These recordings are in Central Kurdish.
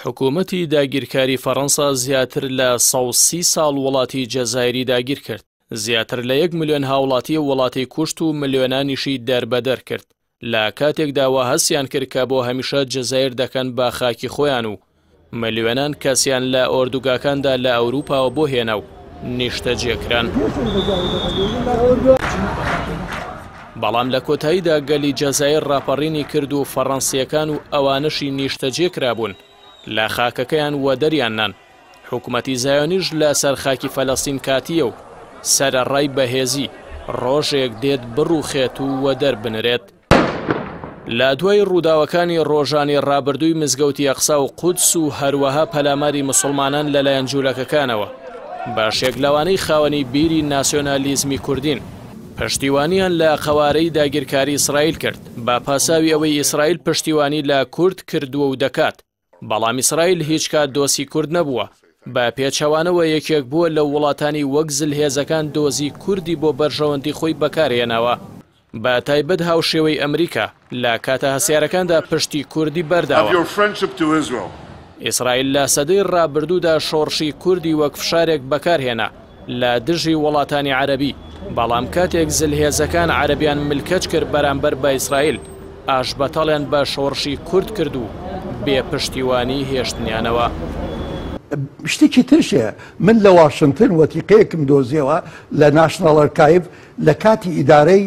حکوومەتی داگیرکاری فەڕەنسا زیاتر لە 130 ساڵ وڵاتی جەزایری داگیر کرد، زیاتر لە یەک ملیۆن هاوڵاتی ئەو وڵاتەی کوشت و ملیۆنانیشی دەربەدەر کرد، لە کاتێکدا وا هەستیان کرد کە بۆ هەمیشە جەزایر دەکەن بە خاکی خۆیان و ملیۆنان کەسیان لە ئۆردوگاکاندا لە ئەوروپاوە بۆ هێنا و نیشتەجێ کران. بەڵام لە کۆتاییدا گەلی جەزایر ڕاپەڕینی کرد و فەڕەنسییەکان و ئەوانەشی نیشتەجێ کرابوون لە خاکەکەیان وەدەریان نان. حکومەتی زایۆنیش لە سەر خاکی فەلەستین کاتییە و سەرەڕای بەهێزی، ڕۆژێک دێت بڕوخێت و وەدەر بنرێت. لە دوای ڕووداوەکانی ڕۆژانی ڕابردووی مزگەوتی ئەقسا و قودس و هەروەها پەلاماری مسوڵمانان لەلایەن جوولەکەکانەوە، بەشێک لەوانەی خاوەنی بیری ناسیۆنالیزمی کوردین، پشتیوانیان لە قەوارەی داگیرکاری ئیسرائیل کرد، بە پاساوی ئەوەی ئیسرائیل پشتیوانی لە کورد کردووە و دەکات. بەڵام ئیسرائیل هیچ کات دۆستی کورد نەبووە، بە پێچەوانەوە یەکێک بووە لەو وڵاتانی وەک زلهێزەکان دۆزی کوردی بۆ بەرژەوەندی خۆی بەکارهێناوە، بە تایبەت هاوشێوەی ئەمریکا لە کاتە هەستیارەکاندا پشتی کوردی بەرداوە. ئیسرائیل لە سەدەی ڕابردوودا شۆڕشی کوردی وەک فشارێک بەکارهێنا لە دژی وڵاتانی عەرەبی، بەڵام کاتێک زلهێزەکان عەرەبیان ملکەچ کرد بەرامبەر بە ئیسرائیل، ئاشبەتاڵیان بە شۆڕشی کورد کرد و بێ پشتیوانی هێشتنیانەوە. شتێکی ترش هەیە، من لە واشنتن وەتیقەیەکم دۆزیەوە لە ناشناڵ ئەرکایڤ لە کاتی ئیدارەی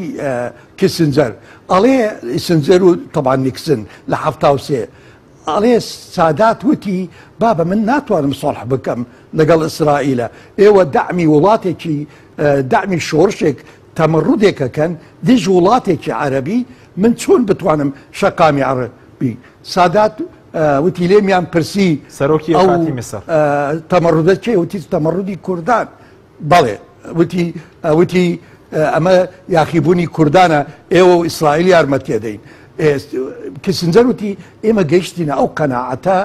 کیسنجەر، ئەڵێ ئیسنجەر و تەبعەن نیکسن لە 73 ئەڵێ سادات وتی بابە من ناتوانم سۆڵح بکەم لەگەڵ ئیسرائیلە، ئێوە دەعمی وڵاتێکی دەعمی شۆڕشێک تەمەڕودێک ئەکەن دژ وڵاتێکی عەرەبی، من چۆن بتوانم شەقامی عەڕەبی؟ سادات وتی لێمیان پرسی سەرۆکی ئەو کاتی میسر تەمەڕودە کێ؟ وتی تەمەڕودی کوردان. بەڵێ وتی وتی ئەمە یاخیبوونی کوردانە، ئێوە و ئیسرائیل یارمەتی ئەدەین. کیسنجەر وتی ئێمە گەیشتینە ئەو قەناعەتە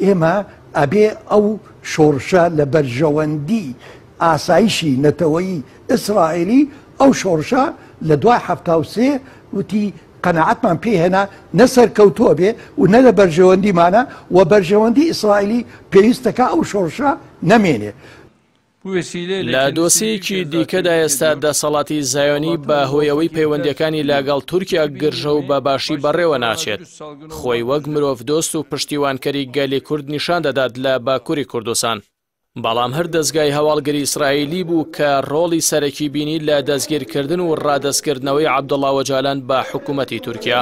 ئێمە ئەبێ ئەو شۆڕشە لە بەرژەوەندی ئاسایشی نەتەوەیی ئیسرائیلی ئەو شۆڕشە لە دوای 73 وتی قەناعەتمان پێ هێنا نە سەرکەوتووە بێ و نە لە بەرژەوەندیمانە و بەرژەوەندی ئیسرائیلی پێویستەکە ئەو شۆڕشە نەمێنێ. لە دۆسێیەکی دیکەدا ئێستا دەسەڵاتی زایۆنی بە هۆی ئەوەی پەیوەندیەکانی لەگەڵ تورکیا گرژە و بە باشی بەڕێوە ناچێت، خۆی وەک مرۆڤدۆست و پشتیوانکەری گەلی کورد نیشان دەدات لە باکوری کوردستان. بەڵام هەر دەزگای هەواڵگری ئیسرائیلی بوو کە ڕۆڵی سەرەکی بینی لە دەستگیرکردن و ڕادەستکردنەوەی عەبدوڵا ئۆجالان بە حکوومەتی تورکیا.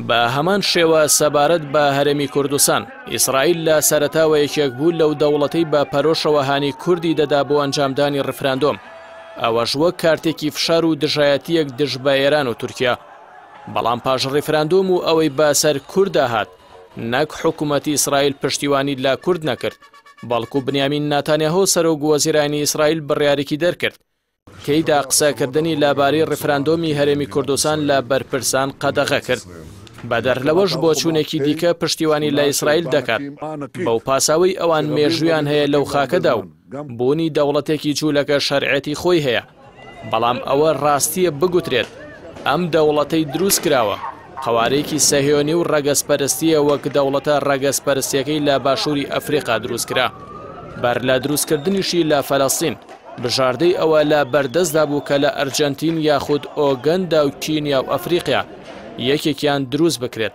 بە هەمان شێوە سەبارەت بە هەرێمی کوردستان، ئیسرائیل لە سەرەتاوە یەکێک بوو لەو دەوڵەتەی بە پەرۆشەوە هانی کوردی دەدا بۆ ئەنجامدانی ڕیفراندۆم، ئەوەش وەک کارتێکی فشار و دژایەتییەک دژ بە ئێران و تورکیا. بەڵام پاش ڕیفراندۆم و ئەوەی بە سەر کورددا هات، نەک حکومەتی ئیسرائیل پشتیوانی لە کورد نەکرد، بەڵکو بنیامین ناتانیاهۆ سەرۆک وەزیرانی ئیسرائیل بڕیارێکی دەرکرد، تێیدا قسەکردنی لەبارەی ڕیفراندۆمی هەرێمی کوردستان لە بەرپرسان قەدەغە کرد. بەدەر لەوەش بۆچوونێکی دیکە پشتیوانی لە ئیسرائیل دەکات، بەو پاساوەی ئەوان مێژوویان هەیە لەو خاکەدا و بوونی دەوڵەتێکی جوولەکە شەرعیەتی خۆی هەیە، بەڵام ئەوە ڕاستییە بگوترێت ئەم دەوڵەتەی دروست کراوە قەوارەیەکی سەهیۆنی و ڕەگەزپەرستییە وەک دەوڵەتە ڕەگەزپەرستیەکەی لە باشووری ئەفریقا دروست کرا بەر لە دروستکردنیشی لە فەلەستین بژاردەی ئەوە لە بەردەستدا بوو کە لە ئەرجەنتین یاخود ئۆگەندا و کینیا و ئەفریقیا یەکێکیان دروست بکرێت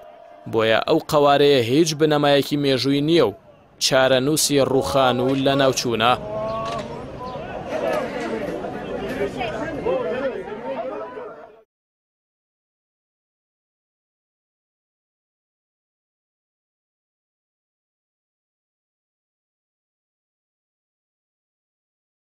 بۆیە ئەو قەوارەیە هیچ بنەمایەکی مێژووی نییە و چارەنووسی ڕووخان و لەناوچوونە.